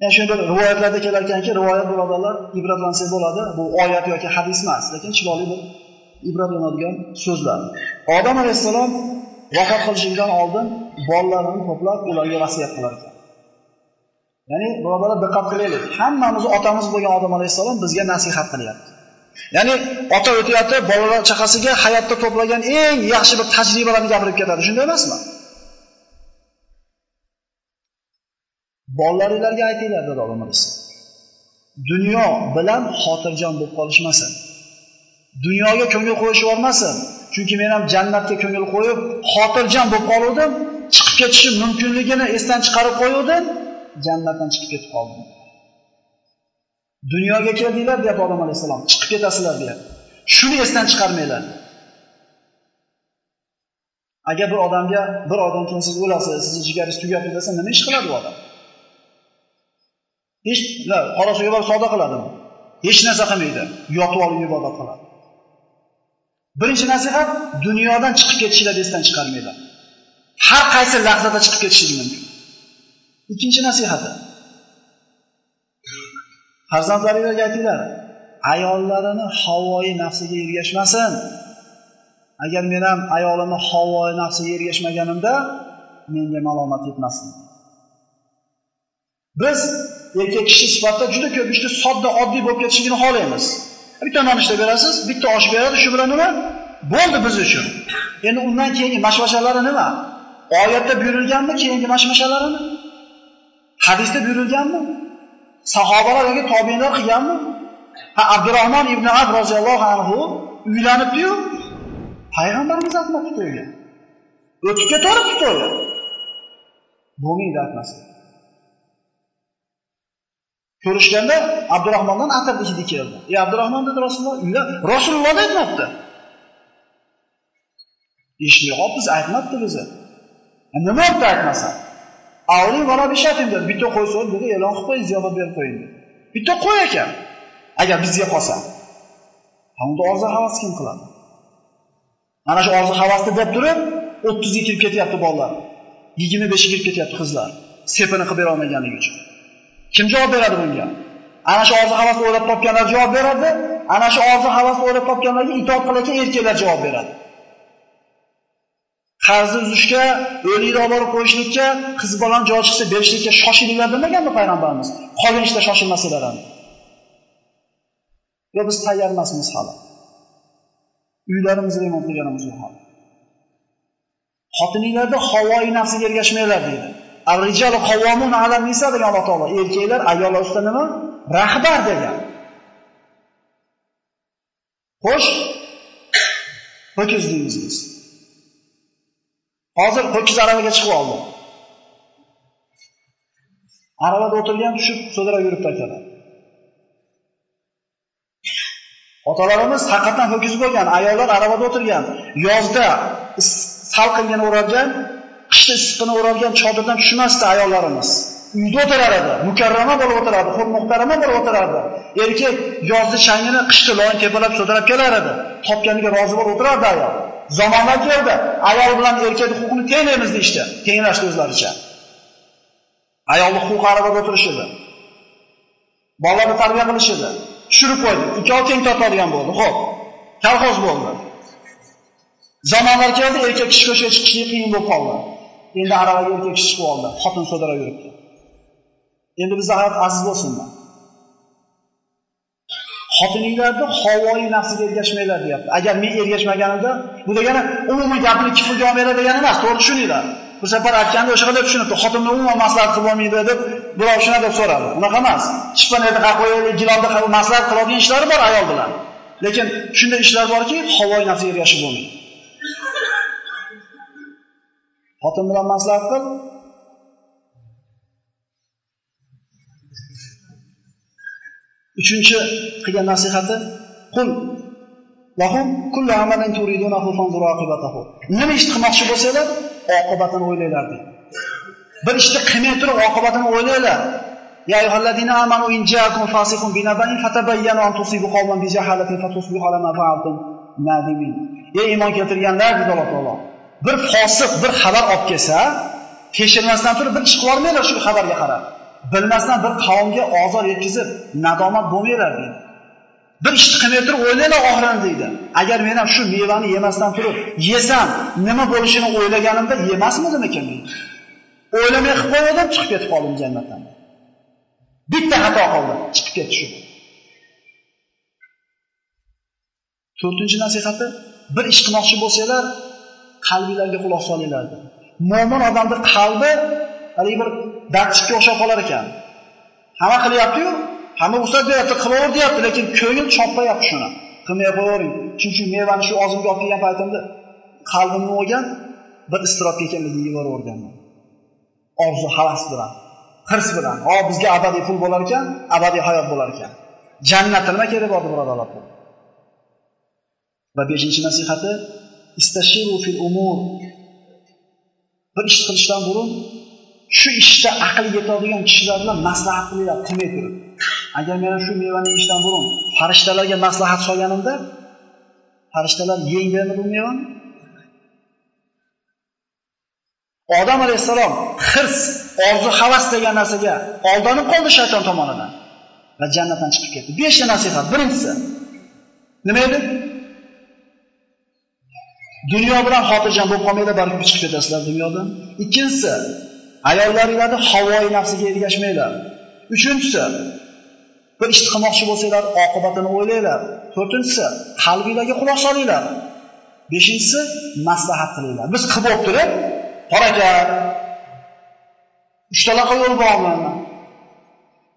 Ya'ni shunday bir rivoyatlarda kelar ekanki, rivoyat birodarlar ibratlansa bo'ladi. Bu oyat yoki hadis emas, lekin chiroyli bir ibratlanadigan so'zlar. Odam alayhissalom vafot qilishidan oldin bolalarini to'plab ularga vasiyat qilar ekan. Ya'ni birodarlar diqqat qilaylik. Hammamiz otamiz bo'lgan Odam alayhissalom bizga nasihat qilyapti. Ya'ni ota o'tyapti, bolalar chaqasiga hayotda to'plagan eng yaxshi bir tajribalarni gapirib ketadi. Shunday emasmi? Bolalaringlarga aytinglar dedi Odam alayhissalom. Dunyo bilan xotirjam bo'lib qolishmasin. Dunyoga ko'ngil qo'yishib olmasin. Chunki men ham jannatga ko'ngil qo'yib, xotirjam bo'lib qoldim, chiqib ketishim mumkinligini esdan chiqarib qo'ydim, jannatdan chiqib ketib qoldim. Dunyoga keldinglar deyapti Odam alayhissalom, chiqib ketasizlar deyapti. Shuni esdan chiqarmanglar. Agar bir odamga bir oydan keyin siz o'lasiz, sizni jigaringiz tugabdi desa, nima ish qiladi bu odam? Hech, qora suvga borib savdo qiladimi? Hech narsa qilmaydi. Yotib olib ibodat qiladi. Birinchi nasihat, dunyodan chiqib ketishinglarni esdan chiqarmanglar. Har qaysi lahzada chiqib ketishingiz mumkin. Ikkinchi nasihati. Farzandlaringizga aytinglar, ayollarini havoyi nafsiga ergashmasin. Agar men ham ayolimni havoyi nafsiga ergashmaganimda, menga malomat yetmasin. Biz erkak kishi sifatida juda ko'p ishni sodda, oddiy bo'lib ketishini xohlaymiz. Bitta nonishta berasiz, bitta osh beradi, shu bilan nima? Bo'ldi biz uchun. Endi undan keyingi mashmashalari nima? Oyatda buyurilganmi keyingi mashmashalarini? Hadisda buyurilganmi? Sahobalar yoki tobiinlar qilganmi? Ha, Abdurrahmon ibn Avf roziyallohu anhu uylanibdi-yu, payg'ambarimiz aytmabdi to'yga. O'tib ketaveribdi to'yga. Bo'lmaydi aytmasa. Ko'rishganda Abdurrahmondan atirli hidi keldi. "Ey Abdurrahmon" dedi Rasululloh, "Uylan." Rasululloh aytmabdi. Eshitmay qolibmiz, aytmabdi bizni. Nima bo'ldi aytmasa? Avli vala bishatim dedi. Bitta qo'y so'yib dedi, e'lon qilib qo'ying, ziyofat berib qo'ying dedi. Bitta qo'y ekan. Agar bizga qolsa, unda orzu havas kim qiladi? Mana shu orzu havasni deb turib 30 ga kirib ketyapti bolalar. 25 ga kirib ketyapti qizlar. Sepini qilib bera olmaganligi uchun. Kim javob beradi bunga? Ana shu orzu havasni o'ylab topganlar javob beradi. Ana shu orzu havasni o'ylab topganlarga itoat qilayotgan erkaklar javob beradi. Qarzni uzishga, o'likni olib borib qo'yishlikka, qiz bolani joyi chiqsa berishlikka shoshilinglar demaganmi payg'ambarimiz? Qolgan ishda shoshilmasanglar ham. Yo biz tayyor emasmiz hali. Uylarimizni remont qilganimiz yo'q hali. Xotininglarda havoyi nafsiga ergashmanglar deydi. Ar-rijalu qawwamun 'ala nisa degan Alloh taolo. Erkaklar ayollar ustida nima? Rahbar degan. Xo'sh, ho'kiz deymiz biz. Hozir ho'kiz aravaga chiqib oldi. Aravada o'tirgan tushib so'dirab yuribdi akalar. Otalarimiz haqiqatan ho'kiz bo'lgan, ayollar aravada o'tirgan. Yozda salqingini o'ralgan, qishda issiqini o'ralgan chodirdan tushmasdi ayollarimiz. Uyda o'tirar edi, mukarrama bo'lib o'tirardi, muhtarama bo'lib o'tirardi. Erkak yozda changini, qishda loyin tepalab so'dirab kelar edi. Topganiga rozi bo'lib o'tirardi ayol. Zamonlar keldi, ayol bilan erkakning huquqini tenglaymiz deyishdi, tenglashdi o'zlaricha. Ayolning huquqi aravada o'tirish edi. Bolalarni tarbiya qilish edi. Tushirib qo'ydi. Ikkovi teng tortadigan bo'ldi. Xo'p, kolxoz bo'ldi. Zamonlar keldi, erkak kishi ko'chaga chiqishligi qiyin bo'lib qoldi. Endi aravaga erkak kishi chiqib oldi, xotin so'dirab yuribdi. Endi bizda hayot aziz bo'lsinmi? Xotininglarni havoyi nafsiga ergashmanglar deyapti. Agar men ergashmaganimda, bu degani umuman gapini kiflga olmanglar degani emas, to'g'ri tushuninglar. Bu safar aytganda o'sha qadar tushunibdi. Xotinni umuman maslahat qilib olmaydi deb birov shuna deb so'radi. Unaqa emas. Chipanlarda qo'yaylik, gilonda qo'yib maslahat qiladigan ishlari bor ayol bilan. Lekin shunday ishlar borki, havoyi nafsiga ergashib bo'lmaydi. Xotin bilan maslahat qil. Uchinchi qilgan nasihati: qul lahum kullu amalin turidunahu fanzuru aqibatahu. Nima ish qilmoqchi bo'lsanglar, oqibatini o'ylanglar deydi. Bir ishni qilmay turib oqibatini o'ylanglar. Ya ayyuhallazina amanu in ja'akum fasiqun binaba'in fatabayyanu an tusibu qawman bijahalatin fatusbihu ala ma fa'altum nadimin. Ey iymon keltirganlar, dedi Alloh taolo. Bir fosiq bir xabar olib kelsa, tekshirmasdan turib bir ish qila olmanglar shu xabarga qarab. Bilmasdan bir qavmga ozor yetkazib, nadomat bo'lmanglar deydi. Bir ishni qilmay turib o'ylanglar oxirini deydi. Agar men ham shu mevani yemasdan turib yesam, nima bo'lishini o'ylaganimda yemasmidim ekan deydi. O'ylamay qilib qo'ydim, chiqib ketib qoldim jannatdan. Bitta xato qildim, chiqib ketdi shu. To'rtinchi nasihati, bir ish qilmoqchi bo'lsanglar, qalbingizga quloq solinglar dedi. Mo'min odamning qalbi haligi bir dardchiqqa o'xshab qolar ekan. Hamma qilyapti-yu, hamma ruxsat beryapti, qilaver deyapti, lekin ko'ngil chopmayapti shuni. Qilmay qo'yavering. Chunki mevani shu og'zimga olib kelgan paytimda qalbimni o'rgan bir iztirobga ekanligini yuboraverganman. Orzu havas bilan, hirs bilan. O bizga abadiy pul bo'lar ekan, abadiy hayot bo'lar ekan. Jannatda nima kerak bor birodarlar? Va beshinchi nasihati, istashiru fil umur. Bir ish qilishdan burun shu ishda aqli yetadigan kishilar bilan maslahat qilinglar, qilmay turib. Agar men shu mevani yeyishdan burun farishtalarga maslahat solganimda, farishtalar yengdimi bu mevani? Odam alayhissalom hirs, orzu, havas degan narsaga aldanib qoldi shayton tomonidan va jannatdan chiqib ketdi. 5 ta nasihat. Birinchisi nima edi? Dunyo bilan xotirjam bo'lib qolmanglar, balki chiqib ketasizlar dunyodan. Ikkinchisi, ayollaringlarni havoyi nafsiga ergashmanglar. Uchinchisi, bir ishni qilmoqchi bo'lsanglar, oqibatini o'ylanglar. To'rtinchisi, qalbinglarga quloq solinglar. Beshinchisi, maslahat qilinglar. Biz qilib turib, baraka, uchtalaqa yo'l bormi?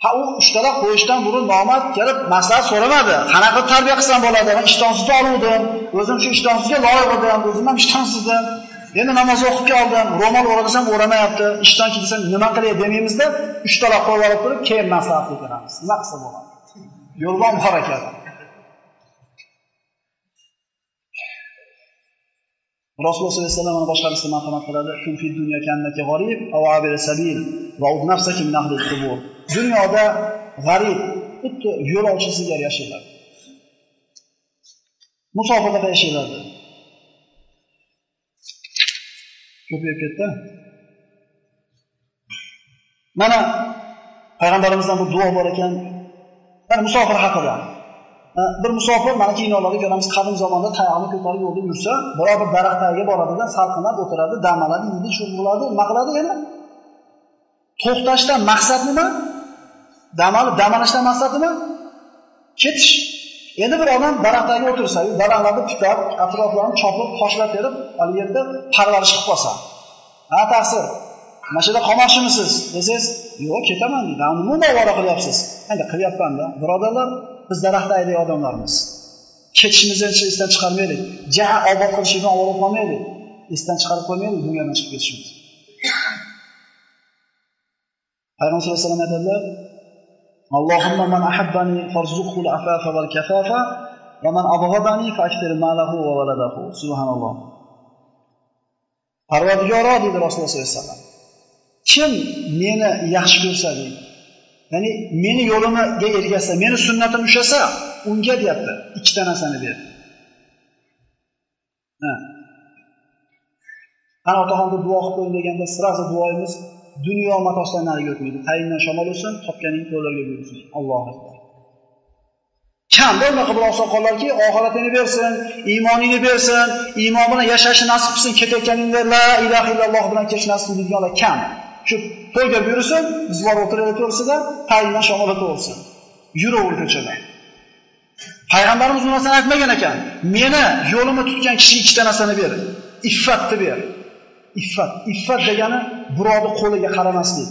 Ha, u uchtala qo'yishdan burun nomard kelib maslahat so'ramadi. Qanaqa tarbiya qilsam bo'ladi? Men ishtonsizda oluvdim. O'zim shu ishtonsizga loyiq edim, o'zim ham ishtonsizdim. Endi namoz o'qib keldim, ro'mol o'ra desam o'ramayapti, ishton kiysam nima qilay demaymizda, uchtala qo'yib olib turib, keyin maslahatga kelamiz. Nima qilsa bo'ladi? Yo'ldan baraka. Rasululloh sollallohu alayhi vasallam boshqarisini marhamat qiladi. Kun fi dunya kannaka g'arib aw abir sabil va ud nafsaka min ahli qubur. Dunyoda g'arib, xuddi yo'lovchi singari yashaylar. Musofirda yashaylar. Ko'payib ketdi. Mana payg'ambarimizdan bu duo bor ekan. Mana musofir haqida. Bir musofir mana kinolarda ko'ramiz, qadim zamonda tayog'ini ko'tarib yo'lda yursa, biror bir daraxt tagiga boradida, salqinlab o'tiradi, dam oladi, yeydi, cho'miladi, nima qiladi yana? To'xtashdan maqsad nima? Dam olib, dam olishdan maqsad nima? Ketish. Endi bir odam daraxt tagiga o'tirsa, daraxtlarni tutab, atroflarini chopib, toshlar terib, hali yerda parvarish qilib qolsa. Ha, ta'sir. Mana shu yerda qolmoqchimisiz desangiz, yo'q, ketaman deydi. Nima ovora qilyapsiz? Endi qilyapman-da, birodarlar. Biz daraxt tagidagi odamlarmiz. Ketishimizni esdan chiqarmaylik. Ja obod qilishdan ovora qolmaylik. Esdan chiqarib qo'ymaylik, dunyodan chiqib ketishimiz. Payg'ambar sollallohu alayhi vasallam aytadilar: Allohumma man ahabbani farzuqhu al-afafa wal kafafa va man abghadani fa'akthir malahu va waladahu. Subhanalloh. Parvardigoro deydi Rasululloh sollallohu alayhi vasallam. Kim meni yaxshi ko'rsa deydi. Ya'ni meni yo'limga ergashsa, meni sunnatimni ushlasa, unga deyapti, ikkita narsani ber. Ha. Qani otaxonga duo qilib qo'ying deganda, sirasi duoyimiz dunyo matosidan nariga o'tmaydi. Tayindan shamol o'tsin, topganing qo'llarga buyursin. Allohu akbar. Kam bo'lmaqa bir oqsoqollarki, oxiratini bersin, iymoningni bersin, iymon bilan yashashni nasib qilsin, ketayotganingda la ilaha illalloh bilan ketish nasib qiladiganlar kam. Shu to'yga buyursin, biz borib o'tiraylik to'g'risida, tayindan shamol o'tsin. Yuraver ko'chada. Payg'ambarimiz bu narsani aytmagan ekan. Meni yo'limni tutgan kishiga ikkita narsani ber. Iffatni ber. Iffat. Iffat degani birovni qo'liga qaramaslik.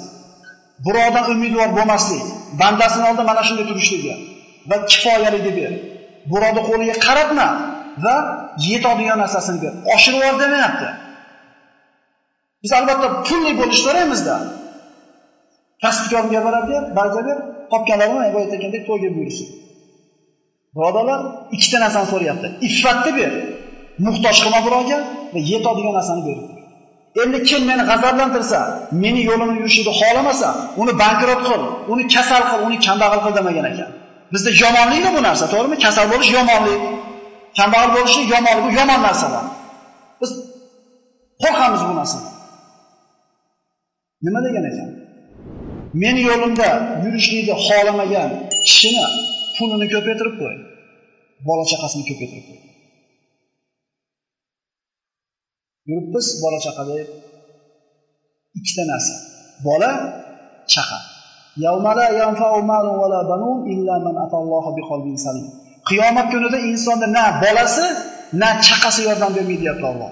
Birovdan umidvor bo'lmaslik. Bandasini oldida mana shunday turishligi va kifoyalikni ber. Birovni qo'liga qaratma va yetadigan narsasini ber. Oshirib yubor demayapti. Biz albatta pulli bo'lish so'raymizda. Kasbkorga boradi, baraka ber, topganlarini aytgandek to'yga buyursin. Birodarlar, ikkita narsani so'rayapti. Iffatni ber, muhtoj qilma birovga va yetadigan narsani ber. Endi kim meni g'azablantirsa, meni yo'limni yurishini xohlamasa, uni bankrot qil, uni kasal qil, uni kambag'al qil demagan ekan. Bizda yomonlikmi bu narsa, to'g'rimi? Kasal bo'lish yomonlik, kambag'al bo'lish yomonlik, bu yomon narsalar. Biz qo'rqamiz bu narsadan. Nima degan ekan? Meni yo'limda yurishlikni xohlamagan kishini pulini ko'paytirib qo'y, bola chaqasini ko'paytirib qo'y. Yuribmiz bola chaqa deb ikkita narsa. Bola chaqa. Yawma la yanfa'u malun va la banun illa man atalloha biqalbin salim. Qiyomat kunida insonda na bolasi, na chaqasi yordam bermaydi deyapti Alloh.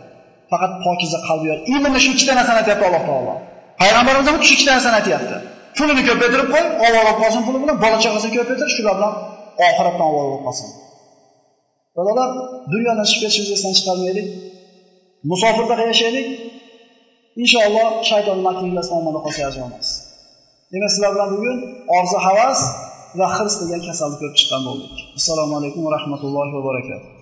Faqat pokiza qalbi yor. Imini shu ikkita narsani aytayapti Alloh taolo. Payg'ambarimiz ham shu ikkita narsani aytayapti. Pulini ko'paytirib qo'y, ovora qolsin puli bilan, bola chaqasini ko'paytir, shular bilan oxiratdan ovora qolsin. Birodarlar, dunyodan chiqib ketishimizni esdan chiqarmaylik. Musofirda yashaylik. Inshaalloh shayton makriylasi omonda qolsa yaxshi bo'lmas. Demak, sizlar bilan bugun orzu havas va hirs degan kasalni ko'rib chiqqan bo'ldik. Assalomu alaykum va rahmatullohi va barakatuh.